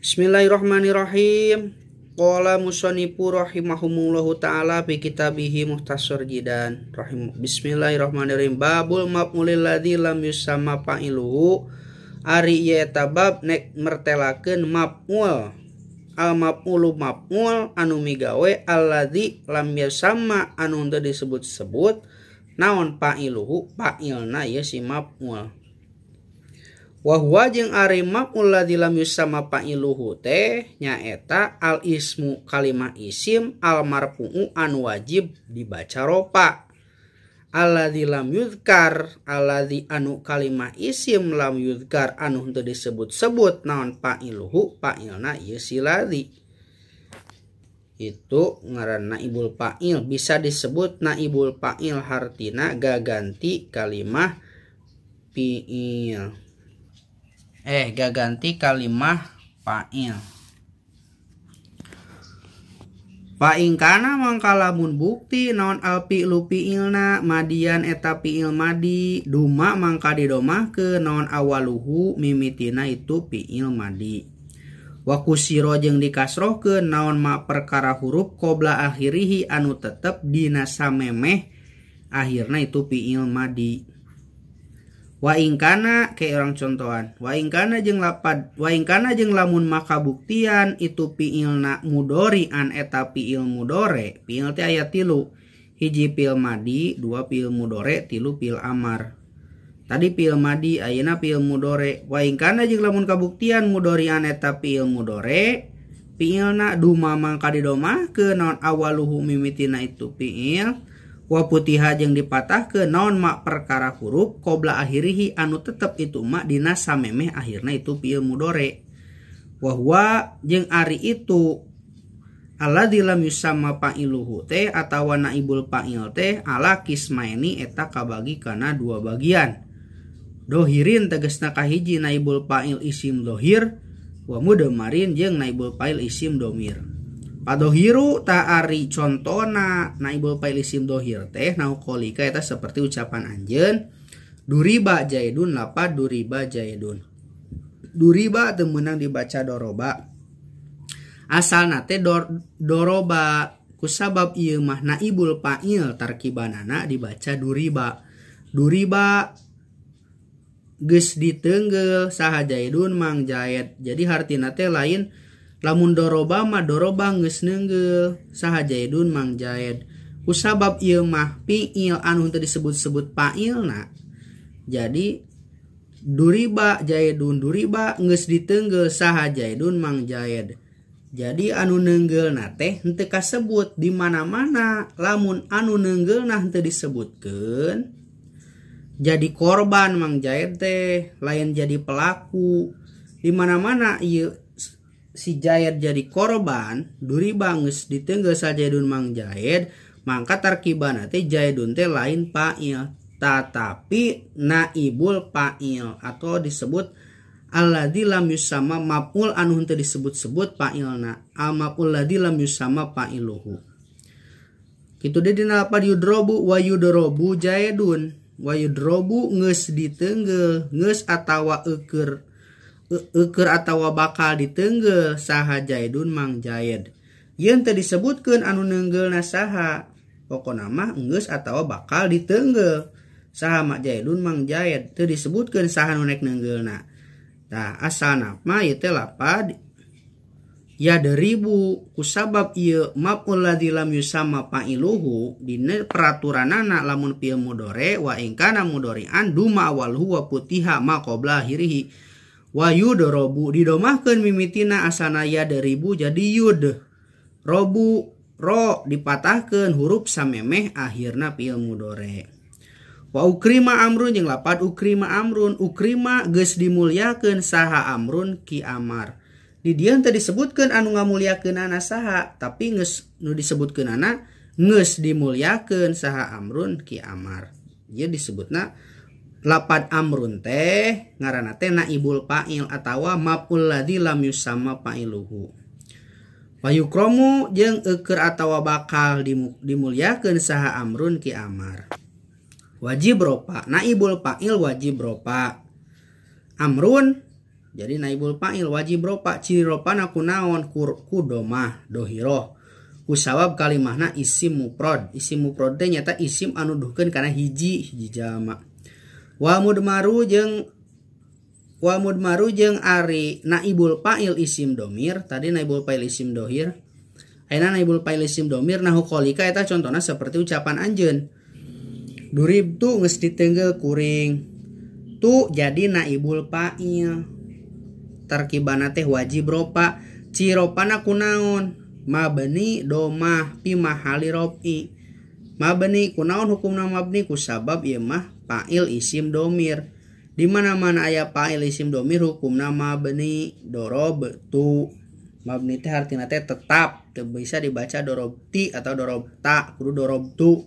Bismillahirrahmanirrahim. Qala musannifu rahimahumullahu taala fi kitabihi Mukhtasar Jidan. Rahim. Bismillahirrahmanirrahim. Babul maf'ulil ladzi lam yusamma fa'iluhu. Ari ieu eta bab nek mertelakeun maf'ul. Al maf'ulu maf'ul anu migawe alladzi lam yusamma anu teu disebut-sebut naon fa'iluhu fa'ilna ieu si maf'ul. Wa huwa jeung ari maf'ul ladzi lam yusamma fa'iluhu teh nyaeta al ismu kalimah isim al marfu'u anu wajib dibaca ropa. Alladzi lam yuzkar alladzi anu kalimah isim lam yuzkar anu henteu disebut-sebut naon fa'iluhu fa'ilna ieu si ladzi. Itu ngaranna naibul fa'il, bisa disebut naibul fa'il hartina gaganti kalimah fi'il. Gaganti kalimah fa'il. Fa in kana mangka lamun bukti naon al fi'lu fi'ilna madian eta fi'il madi duma mangka didomahkeun naon awaluhu mimitina itu fi'il madi. Wa kusiro jeung dikasrohkeun naon ma perkara huruf qabla akhirihi anu tetep dina samemeh akhirna itu fi'il madi. Wa in kana ke orang contohan. Wa in kana jeung lapad wa in kana jeung lamun maka buktian itu fi'ilna mudori'an eta fi'il mudore. Fi'il teh aya tilu. Hiji fi'il madi, dua fi'il mudore, tilu fi'il amar. Tadi fi'il madi, ayeuna fi'il mudore. Wa in kana jeung lamun kabuktian mudori'an eta fi'il mudore, fi'ilna duma mangka didomahkeun naon awaluhu mimitina itu fi'il. Wa putiha jeung dipatahkeun naon ma perkara huruf qabla akhirihi anu tetep itu ma dina samemeh akhirna itu fi'il mudore. Wa huwa jeung ari itu alladzi lam yusamma fa'iluhu teh atawa naibul fa'il teh ala kismaini eta kabagi kana dua bagian. Dohirin tegasna kahiji naibul fa'il isim dohir wa mudmarin jeung naibul fa'il isim domir. Padohiru ta ari contona naibul fa'il isim dohir teh nauqolika eta seperti ucapan anjeun duriba jaidun lapad duriba jaidun. Duriba teu meunang dibaca doroba. Asalna teh doroba kusabab ieu mah naibul fa'il tarkibanana dibaca duriba. Duriba geus diteunggel saha jaidun mang jaid. Jadi hartina teh lain lamun doroba mah doroba geus neunggel saha jaidun mang jaid. Kusabab ieu mah fi'il anu teu disebut-sebut fa'ilna. Jadi duriba jaidun duriba geus diteunggel saha jaidun mang jaid. Jadi anu neunggeulna teh henteu kasebut di mana-mana. Lamun anu neunggeulna henteu disebutkeun jadi korban mang jaid teh, lain jadi pelaku. Di mana-mana ieu si Jaid jadi korban, duriba geus diteunggel sa jaidun mang jaid, mangka tarkibana teh jaidun teh lain fa'il, tetapi naibul fa'il atau disebut alladzi lam yusamma maf'ul anu henteu disebut-sebut fa'ilna, al maf'ul ladzi lam yusamma fa'iluhu. Kitu deui dina lapad yudrobu wa yudrobu jaidun, wa yudrobu geus diteunggel, geus atawa eueur eueur atawa bakal diteunggel saha jaidun mang jaid. Yeun teu disebutkeun anu neunggeulna saha, pokona mah geus atawa bakal diteunggel saha mak jaidun mang jaid, teu disebutkeun saha nu nek neunggeulna. Tah asalna mah ieu teh lapad yadribu kusabab ieu maf'ul ladzi lam yusamma fa'iluhu dina peraturanana lamun fi'il mudore wa in kana mudori'an duma awaluhu wa putiha ma qabla akhirihi. Wa yudrobu didomahkeun mimitina asana yadribu jadi yud robu ro dipatahkeun huruf samemeh akhirna fi'il mudore. Wa ukrima amrun jeung lapad ukrima amrun, ukrima geus dimulyakeun saha amrun ki amar. Di dieu teu disebutkeun anu ngamulyakeunana saha, tapi geus nu disebutkeunana geus dimulyakeun saha amrun ki amar. Ieu disebutna lapad amrun teh ngaranna teh naibul fa'il atawa maf'ul ladzi lam yusamma fa'iluhu. Wa yukromu jeung eueur atawa bakal dimulyakeun saha amrun ki amar. Wajib ropa, naibul fa'il wajib ropa. Amrun Jadi naibul fa'il wajib ropa ciri ropana kunaon ku domah dohiroh. Kusawab kalimahna isim mufrad. Isim mufrad teh nyata isim anu duhkeun kana hiji hiji jalma. Wa mudmaru jeung ari naibul fa'il isim domir, tadi naibul fa'il isim dohir. Ayeuna naibul fa'il isim domir nahu qalika eta contohna seperti ucapan anjeun. Durib tu geus ditenggel kuring. Tu jadi naibul fa'il. Tarkibana teh wajib ropa. Ciropana kunaon? Mabni domah pi mahali rofi. Mabni kunaon hukumna mabni kusabab ieu mah fa'il isim domir. Di mana-mana aya fa'il isim domir hukumna mabni dorob tu. Mabni teh artina teh tetap, teu bisa dibaca dorobti atau dorobta, kudu dorob tu.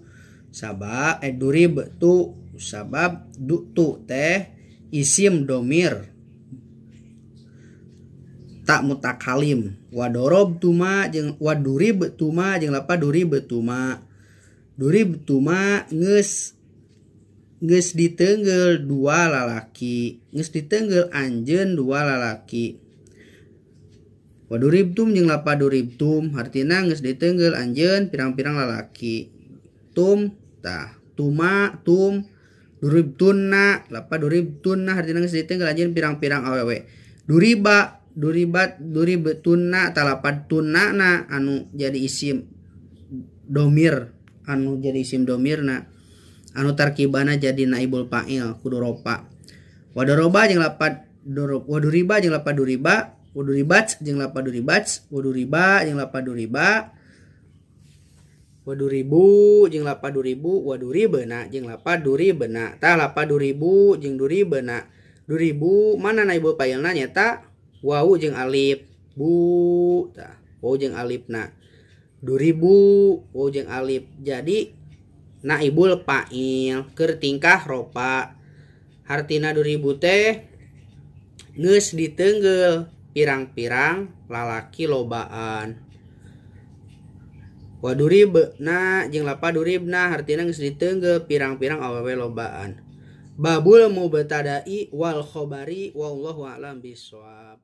Sabab durib tu sabab du tu teh isim domir tak mutakalim. Wadorob tuma jeung wadurib tuma jeung lapa durib tuma. Durib tuma geus ditenggel dua lalaki, geus ditenggel anjeun dua lalaki. Wadurib tum jeung lapa durib tum hartina geus ditenggel anjeun pirang-pirang lalaki. Tum tah tuma tum durib tunna lapa durib tunna hartina geus ditenggel anjeun pirang-pirang awewe. Duriba duribat duribtunna talapad tunna na anu jadi isim domir, anu jadi isim domirna anu tarkibana jadi naibul fa'il kudu ropa. Wadoroba jeung lapad dorob waduriba jeung lapad duriba, waduribat jeung lapad duribat, waduriba jeung lapad duriba, waduribu jeung lapad duribu, waduribena jeung lapad duribena. Tah lapad duribu jeung duribena. Duribu mana naibul fa'ilna nyata wawu jeung alif bu tah wawu jeung alifna. Duribu wawu jeung alif jadi naibul fa'il keur tingkah ropa. Hartina duribu teh geus ditenggel pirang-pirang lalaki lobaan. Waduribna jeung lapa duribna hartina geus ditenggel pirang-pirang awewe lobaan. Babul mubtada'i wal khabari wallahu a'lam bissawab.